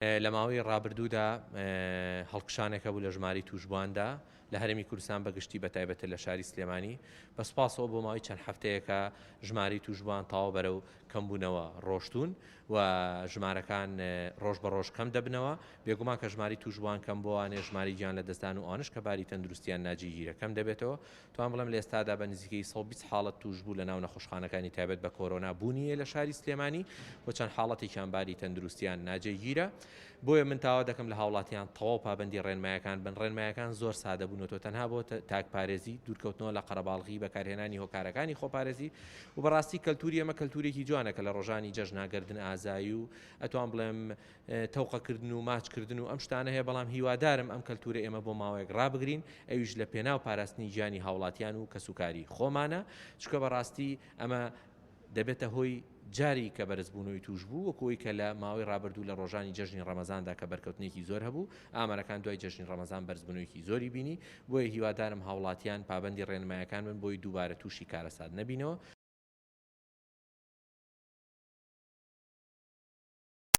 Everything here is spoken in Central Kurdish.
لە ماوەی ڕابردوودا هەڵکشانێک هەبوو لە ژمارەی تووشبوواندا لە هەرێمی کوردستان بە گشتی بە تایبەتر لە شاری سلێمانی. بە سوپاسەوە بۆ ماوەی چەند هەفتەیەکە ژمارەی تووشبووان تەواو بەرەو کەمبوونەوە ڕۆشتوون و ژمارەکان ڕۆژ بە ڕۆژ کەم دەبنەوە. بێگومان کە ژمارەی تووشبووان کەم بۆوانێ ژمارەی گیان لەدەستدان و ئەوانەش کە باری تەندروستیان ناجێگیرە کەم دەبێتەوە. توان بڵێم لە ئێستادا بە نزیکەی 120 حاڵەت تووشبوو لە ناو نەخۆشخانەکانی تایبەت بە کۆرۆنا بوونی هەیە لە شاری سلێمانی و چەند حاڵەتێکیان باری تەندروستیان ناجێگیرە. بۆیە من داوا دەکەم لە هاوڵاتیان تەواو پابەندی ڕێنمایەکان بن. ڕێنمایەکان زۆر سادە بوونەتەوە تەنها بۆ تاکپارێزی، دوورکەوتنەوە لە قەرەباڵغی، بەکارهێنانی هۆکارەکانی خۆپارێزی و بەڕاستی کەلتوری ئێمە کەلتورێکی جوانە کە لە ڕۆژانی جەژنا گەردن ئازایی و ئەتوان بڵێم تەوقەکردن و ماچکردن و ئەم شتانە هەیە، بەڵام هیوادارم ئەم کەلتورە ئێمە بۆ ماوەیەک ڕابگرین، ئەویش لە پێناو پاراستنی گیانی هاوڵاتیان و کەسوکاری خۆمانە، چونکە بەڕاستی ئەمە دەبێتە هۆی جاری کە بەرزبوونەوەی تووشبوو، وەکو ئەوەی کە لە ماوەی ڕابردوو لە ڕۆژانی جەژنی ڕەمەزاندا کە بەرکەوتنێکی زۆر هەبوو، ئامارەکان دوای جەژنی ڕەمەزان بەرزبوونەوەیەکی زۆری بینی، بۆیە هیوادارم هاوڵاتیان پابەندی ڕێنمایەکان بن بۆی دووبارە تووشی کارەسات نەبینەوە.